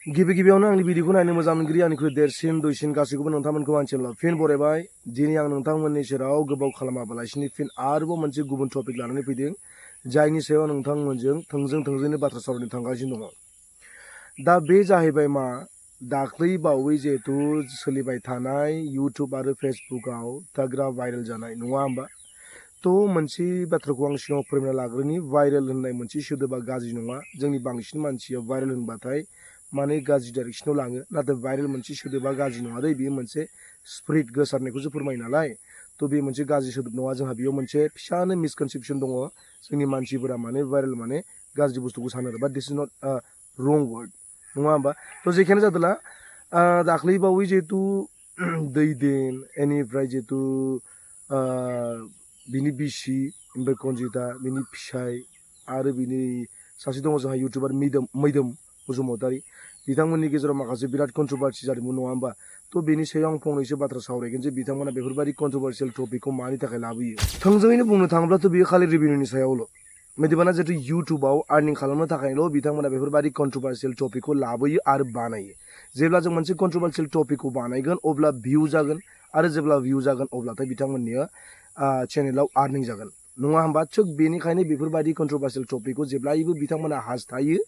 गिबियावनो आंनि भिडिअखौ नायनो मोजां मोनगिरि आंनिख्रुइ देरसिन दुइसिन गासैखौबो नोंथांमोनखौ आं चेनेलाव फिन बरायबाय। दिनै आं नोंथांमोननि सेराव गोबाव खालामाबालासिनो फिन आरोबाव मोनसे गुबुन टपिक लानानै फैदों, जायनि सायाव नोंथांमोनजों थोंजोंनो बाथ्रा सावरायनो थांगासिनो दङ। दा बे जाहैबाय मा, दाख्लै बावै जिहेतु सोलिबाय थानाय इउटुब आरो फेसबुकआव थाग्रा भाइरेल जानाय, नङा होमबा? थ' मोनसे बाथ्राखौ आं सिगाङाव फोरमायना लाग्रोनि, भाइरेल होननाय मोनसे सोदोबा गाज्रि नङा। जोंनि बांसिन मानसिया भाइरेल होनबाथाय माने गाज्रि डाइरेक्सनाव लाङो, नाथाय भाइरेल मोनसे सोदोबा गाज्रि नङा दै, बेयो मोनसे स्प्रिट गोसारनायखौसो फोरमायो नालाय। थ' बे मोनसे गाज्रि सोदोब नङा, जोंहा बेयाव मोनसे फिसानो मिसकनसेपसन दङ। जोंनि मानसिफोरा माने भाइरेल माने गाज्रि बुस्थुखौ सानो आरो, बाट दिस इज नट रं वर्ड, नङा होमबा? थ' जेखियानो जादोंला, दाख्लै बावै जिहेतु दैदेन एनिफ्राय जिहेतु बिनि बिसि, ओमफ्राय कनजिता, बिनि फिसाय आरो बिनि सासे दङ जोंहा इउटुबार mwidwm बसुमतारी, बिथांमोननि गेजेराव माखासे बिराद कन्ट्रोभार्सि जादोंमोन, नङा होमबा? थ' बेनि सायाव आं फंनैसो बाथ्रा सावरायगोन जे बिथांमोना बेफोरबायदि कन्ट्रोभार्सियेल टपिकखौ मानि थाखाय लाबोयो। थोंजोङैनो बुंनो थाङोब्लाथ' बेयो खालि रिभिनिउनि सायावल'। मिथिबाना जिहेतु इउटुबाव आर्निं खालामनो थाखायल' बिथांमोना बेफोरबायदि कन्ट्रोभार्सियेल टपिकखौ लाबोयो आरो बानायो। जेब्ला जों मोनसे कन्ट्रोभार्सियेल टपिकखौ बानायगोन अब्ला भिउ जागोन, आरो जेब्ला भिउ जागोन अब्लाथाय बिथांमोननिया चेनेलाव आर्निं जागोन, नङा होमबा? थिग बेनिखायनो बेफोरबायदि कन्ट्रोभार्सियेल टपिकखौ जेब्लायबो बिथांमोना हास्थायो,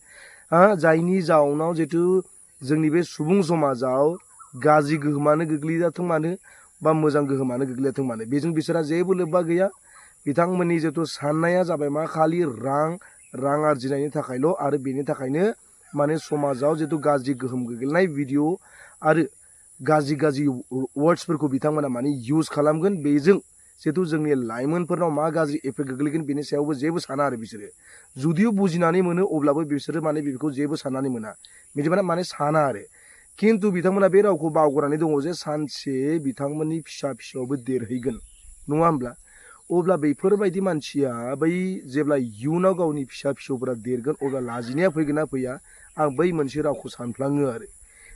जायनि जाउनाव जिहेतु जोंनि बे सुबुं समाजाव गाज्रि गोहोमानो गोग्लैयाथों मानो बा मोजां गोहोमानो गोग्लैयाथों मानो, बेजों बिसोरहा जेबो लोब्बा गैया। बिथांमोननि जिहेतु साननाया जाबाय मा, खालि रां आरजिनायनि थाखायल', आरो बेनि थाखायनो माने समाजाव जिहेतु गाज्रि गोहोम गोग्लैनाय भिडिअ आरो गाज्रि वर्ड्सफोरखौ बिथांमोना माने इउज खालामगोन। बेजों जिहेतु जोंनि लाइमोनफोरनाव मा गाज्रि एफेक्ट गोग्लैगोन बेनि सायावबो जेबो साना आरो बिसोरो। जुदिअ बुजिनानै मोनो अब्लाबो बिसोरो माने बेखौ जेबो साननानै मोना, बिदिबाना माने साना आरो। खिन्थु बिथांमोना बे रावखौ बावगारनानै दङ जे सानसे बिथांमोननि फिसा फिसौआबो देरहैगोन, नङा होमब्ला? अब्ला बेफोरबायदि मानसिया बै जेब्ला इयुनाव गावनि फिसा फिसौफोरा देरगोन अब्ला लाजिनाया फैगोन ना फैया, आं बै मोनसे रावखौ सानफ्लाङो आरो।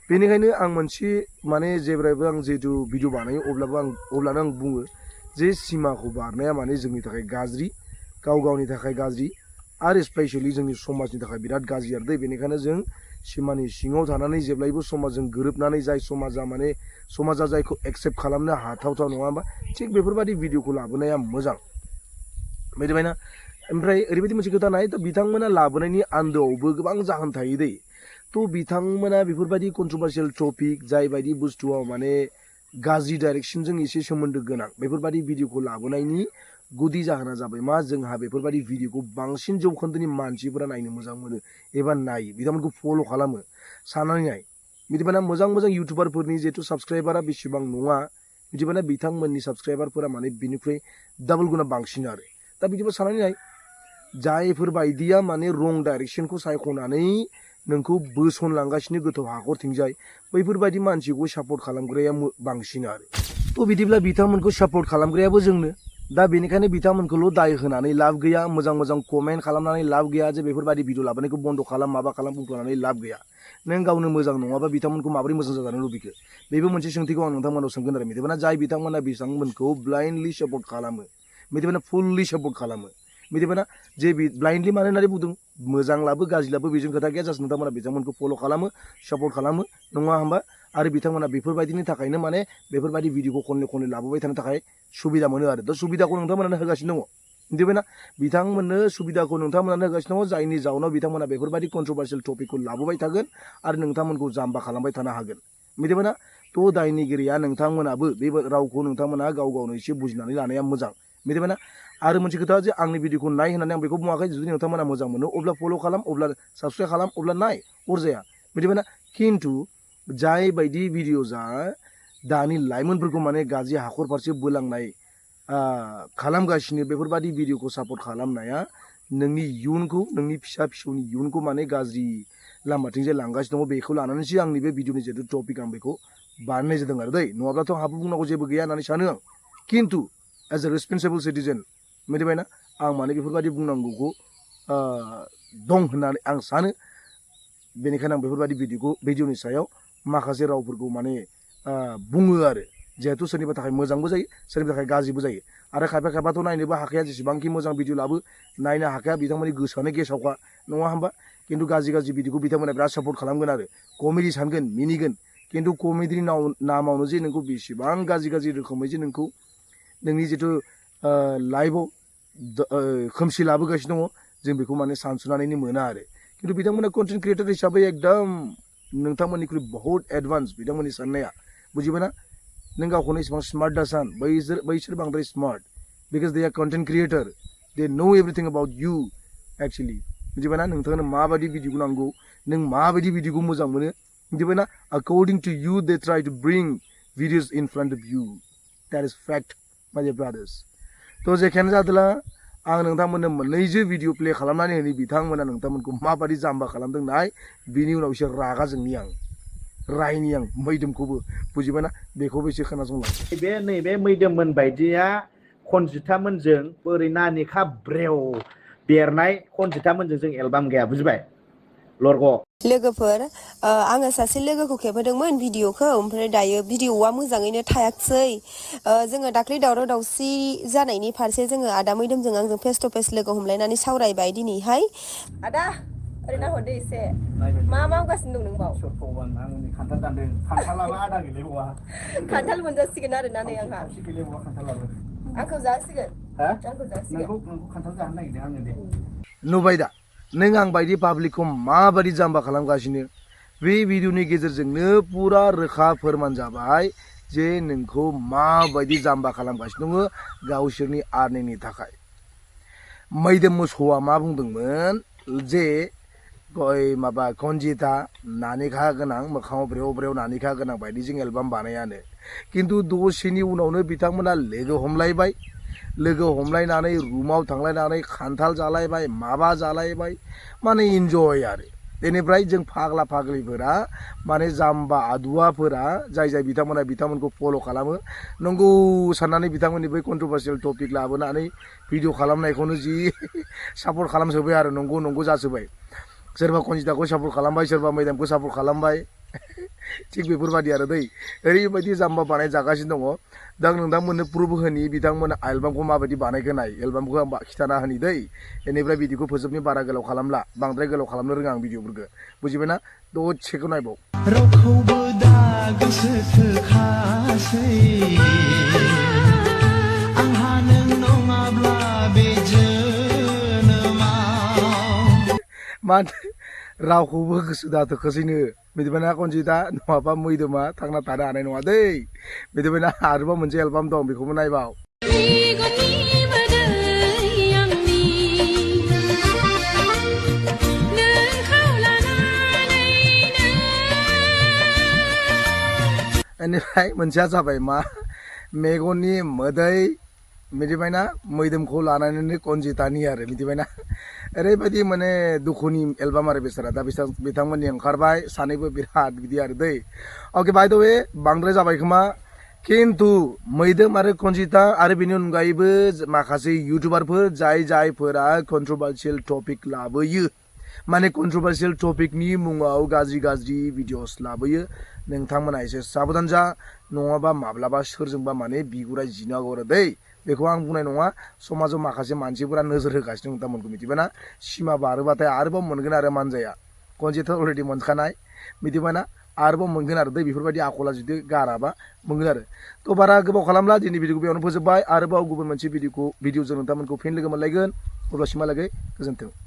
बेनिखायनो आं मोनसे माने जेब्लायबो आं जिहेतु भिडिअ बानायो अब्लानो आं बुङो जे सिमाखौ बारनाया माने जोंनि थाखाय गाज्रि, गावनि थाखाय गाज्रि, आरो स्पेसियेलि जोंनि समाजनि थाखाय बिराद गाज्रि आरो दै। बेनिखायनो जों सिमानि सिङाव थानानै जेब्लायबो समाजजों गोरोबनानै, जाय समाजा जायखौ एक्सेप्ट खालामनो हाथावथाव, नङा होमबा? थिग बेफोरबायदि भिडिअखौ लाबोनाया मोजां, मिथिबायना? ओमफ्राय ओरैबायदि मोनसे खोथा नाय, थ' बिथांमोना लाबोनायनि आन्दोआवबो गोबां जाहोन थायो दै। थ' बिथांमोना बेफोरबायदि कन्ट्रोभार्सियेल टपिक, जाय बायदि बुस्थुआव माने गाज्रि डाइरेक्सनजों एसे सोमोन्दो गोनां, बेफोरबायदि भिडिअखौ लाबोनायनि गुदि जाहोना जाबाय मा, जोंहा बेफोरबायदि भिडिअखौ बांसिन जौखोन्दोनि मानसिफोरा नायनो मोजां मोनो एबा नायो, बिथांमोनखौ फल' खालामो। साननानै नाय, बिदिबाना मोजां इउटुबारफोरनि जिहेतु साबस्क्राइबारा बेसेबां नङा, बिदिबाना बिथांमोननि साबस्क्राइबारफोरा माने बिनिख्रुइ डाबल गुना बांसिन आरो। दा बिदिबा साननानै नाय, जायफोरबायदिया माने रं डाइरेक्सनखौ सायख'नानै नोंखौ बोसनलांगासिनो गोथौ हाखरथिंजाय, बैफोरबायदि मानसिखौ सापर्ट खालामग्राया बांसिन आरो। थ' बिदिब्ला बिथांमोनखौ सापर्ट खालामग्रायाबो जोंनो। दा बेनिखायनो बिथांमोनखौल' दाय होनानै लाब गैया, मोजां कमेन्ट खालामनानै लाब गैया जे बेफोरबायदि भिडिअ लाबोनायखौ बन्द' खालाम, माबा खालाम बुंनानै लाब गैया। नों गावनो मोजां नङाबा बिथांमोनखौ माबोरै मोजां जाजानो लुबैखो? बेबो मोनसे सोंथिखौ आं नोंथांमोनाव सोंगोन आरो। मिथिबायना, जाय बिथांमोना बिथांमोनखौ ब्लाइन्डलि सापर्ट खालामो, मिथिबायना, फुल्लि सापर्ट खालामो, मिथिबायना, जे ब्लाइन्डलि मानो होननानै बुंदों, मोजां लाबो गाज्रि लाबो बेजों खोथा गैया, जास्ट नोंथांमोना बिथांमोनखौ फल' खालामो, सापर्ट खालामो, नङा होमबा? आरो बिथांमोना बेफोरबायदिनि थाखायनो माने बेफोरबायदि भिडिअखौ खनले लाबोबाय थानो थाखाय सुबिदा मोनो आरो। दा सुबिदाखौ नोंथांमोनानो होगासिनो दङ, मिथिबायना? बिथांमोननो सुबिदाखौ नोंथांमोनानो होगासिनो दङ, जायनि जाउनाव बिथांमोना बेफोरबायदि कन्ट्रोभार्सियेल टपिकखौ लाबोबाय थागोन आरो नोंथांमोनखौ जाम्बा खालामबाय थानो हागोन, मिथिबायना? थ' दायनिगिरिया नोंथांमोनाबो बे रावखौ नोंथांमोना गावनो एसे बुजिनानै लानाया मोजां, मिथिबायना? आरो मोनसे खोथा, जे आंनि भिडिअखौ नाय होननानै आं बेखौ बुङाखै। जुदि नोंथांमोना मोजां मोनो अब्ला फल' खालाम, अब्ला साबस्क्राइब खालाम, अब्ला नाय, अरजाया, मिथिबायना? खिन्थु जाय बायदि भिडिअआ दानि लाइमोनफोरखौ माने गाज्रि हाखर फारसे बोलांनाय खालामगासिनो, बेफोरबायदि भिडिअखौ सापर्ट खालामनाया नोंनि इयुनखौ, नोंनि फिसा फिसौनि इयुनखौ माने गाज्रि लामाथिंजाय लांगासिनो दङ। बेखौ लानानैसो आंनि बे भिडिअनि जिहेतु टपिक, आं बेखौ बानायनाय जादों आरो दै। नङाब्लाथ' आंहाबो बुंनांगौ जेबो गैया होननानै सानो आं। खिन्थु एज ए रेसपन्सिबल सिटिजेन, मिथिबायना, आं माने बेफोरबायदि बुंनांगौखौ दं होननानै आं सानो। बेनिखायनो आं बेफोरबायदि भिडिअनि सायाव माखासे रावफोरखौ माने बुङो आरो, जिहेतु सोरनिबा थाखाय मोजांबो जायो, सोरनिबा थाखाय गाज्रिबो जायो। आरो खायफाथ' नायनोबो हाखाया, जेसेबांखि मोजां भिडिअ लाबो नायनो हाखाया, बिथांमोननि गोसोआनो गेसावखा, नङा होमबा? खिन्थु गाज्रि भिडिअखौ बिथांमोना बिराद सापर्ट खालामगोन आरो कमेडि सानगोन मिनिगोन खिन्थु कमेडिनि नामावनो जे नोंखौ बेसेबां गाज्रि रोखोमै जे नोंखौ नोंनि जिथु लाइफआव खोमसि लाबोगासिनो दङ जों बेखौ माने सानसुनानैनो मोना आरो खिन्थु बिथांमोना कन्टेन्ट क्रिएटर हिसाबै एकदम नोंथांमोननिख्रुइ बहुत एडभान्स बिथांमोननि साननाया बुजिबायना नों गावखौनो इसेबां स्मार्ट दा सान बैसोर बांद्राय smart because they are content creator they know everything about you actually बुजिबायना नोंथांनो माबायदि भिडिअखौ नांगौ नों माबायदि भिडिअखौ मोजां मोनो बुजिबायना according to you they try to bring videos in front of you that is fact my brothers तो जेखियानो जादोला आं नोंथांमोननो मोननैसो भिडिअ प्ले खालामनानै होनि बिथांमोना नोंथांमोनखौ माबायदि जाम्बा खालामदों नाय बिनि उनाव एसे रागा जोंनि आं रायनि आं मैदोमखौबो बुजिबायना बेखौबो एसे खोनासंलां बे नैबे मैदोममोन बायदिया खनजितामोनजों बोरै नानिखा ब्रेव बेरनाय खनजितामोनजों जों एलबाम गैया बुजिबाय लरग' लोगोफोर आङो सासे लोगोखौ खेबहोदोंमोन भिडिअखौ ओमफ्राय दायो भिडिअआ मोजाङैनो थायाखिसै जोङो दाख्लै दावराव दावसि जानायनि फारसे जोङो आदा मैदोमजों आंजों फेस टु फेस लोगो हमलायनानै सावरायबाय दिनैहाय आदा ओरैनो हरदो एसे मा मावगासिनो दं नों बाव आंनि खान्थाल दानदों खान्थालाबो आदा गैलायबावा खान्थाल मोनजासिगोन आरोना नै आंहा आंखौ जासिगोन आंखौ जासिगोन नोंखौ खान्थाल जाहोनो नागिरदों आङो दे नुबाय दा नों आं बायदि पाब्लिकखौ माबायदि जाम्बा खालामगासिनो बे भिडिअनि गेजेरजोंनो पुरा रोखा फोरमान जाबाय जे नोंखौ माबायदि जाम्बा खालामगासिनो दङ गावसोरनि आर्निंनि थाखाय मैदोम मोसौआ मा बुंदोंमोन जे माबा कन्जिता नानिखा गोनां मोखाङाव ब्रेव नानिखा गोनां बायदि जों एलबाम बानायानो खिन्थु दसेनि उनावनो बिथांमोना लोगो हमलायनानै रुमाव थांलायनानै खान्थाल जालायबाय माबा जालायबाय माने इन्जय आरो बेनिफ्राय जों फाग्ला फाग्लिफोरा माने जाम्बा आदुवाफोरा जाय बिथांमोनखौ फल' खालामो नंगौ साननानै बिथांमोननि बै कन्ट्रोभार्सियेल टपिक लाबोनानै भिडिअ खालामनायखौनो जि सापर्ट खालामजोब्बाय आरो नंगौ जाजोब्बाय सोरबा कन्जिताखौ सापर्ट खालामबाय सोरबा मैदामखौ सापर्ट खालामबाय थिग बेफोरबायदि आरो दै ओरैबायदि जाम्बा बानाय जागासिनो दङ दा नोंथांमोननो प्रुफ होनि बिथांमोना एलबामखौ माबायदि बानायगोनाय एलबामखौ आं खिथाना होनि दै बेनिफ्राय भिडिअखौ फोजोबनि बारा गोलाव खालामला बांद्राय गोलाव खालामनो रोङा आं भिडिअफोरखौ बुजिबायना दसेखौ नायबाव रावखौबो दा गोसो थोखासै आंहा नों नङाब्ला बे जोनोमाव मानो रावखौबो गोसो दाथोखोसैनो बिदिबायना कन्जिता नङाबा मैदोमा थांना थानो हानाय नङा दै बिदिबायना आरोबाव मोनसे एलबाम दं बेखौबो नायबाव बेनिफ्राय मोनसेया जाबाय मा मेगननि मोदै मिथिबायना मैदोमखौ लानानैनो कन्जितानि आरो मिथिबायना ओरैबायदि माने दुखुनि एलबाम आरो बेसारा दा बिथांमोननि ओंखारबाय सानैबो बिराद बिदि आरो दै अके बाय द वे बांद्राय जाबाय खोमा खिन्थु मैदोम आरो कन्जिता आरो बेनि अनगायैबो माखासे इउटुबारफोर जायफोरा कन्ट्रोभार्सियेल टपिक लाबोयो माने कन्ट्रोभार्सियेल टपिकनि मुङाव गाज्रि भिडिअस लाबोयो नोंथांमोना एसे साबधान जा नङाबा माब्लाबा सोरजोंबा माने बिगुरा जिनो हागौ आरो दै बेखौ आं बुंनाय नङा समाजाव माखासे मानसिफोरा नोजोर होगासिनो नोंथांमोनखौ मिथिबायना सिमा बारोबाथाय आरोबाव मोनगोन आरो मानजाया कन्जिता अलरेडि मोनखानाय मिथिबायना आरोबाव मोनगोन आरो दै बेफोरबायदि आखला जुदि गाराबा मोनगोन आरो थ' बारा गोबाव खालामला दिनै भिडिअखौ बेयावनो फोजोबबाय आरोबाव गुबुन मोनसे भिडिअजों नोंथांमोनखौ फिन लोगो मोनलायगोन अब्लासिमहालागै गोजोन्थों।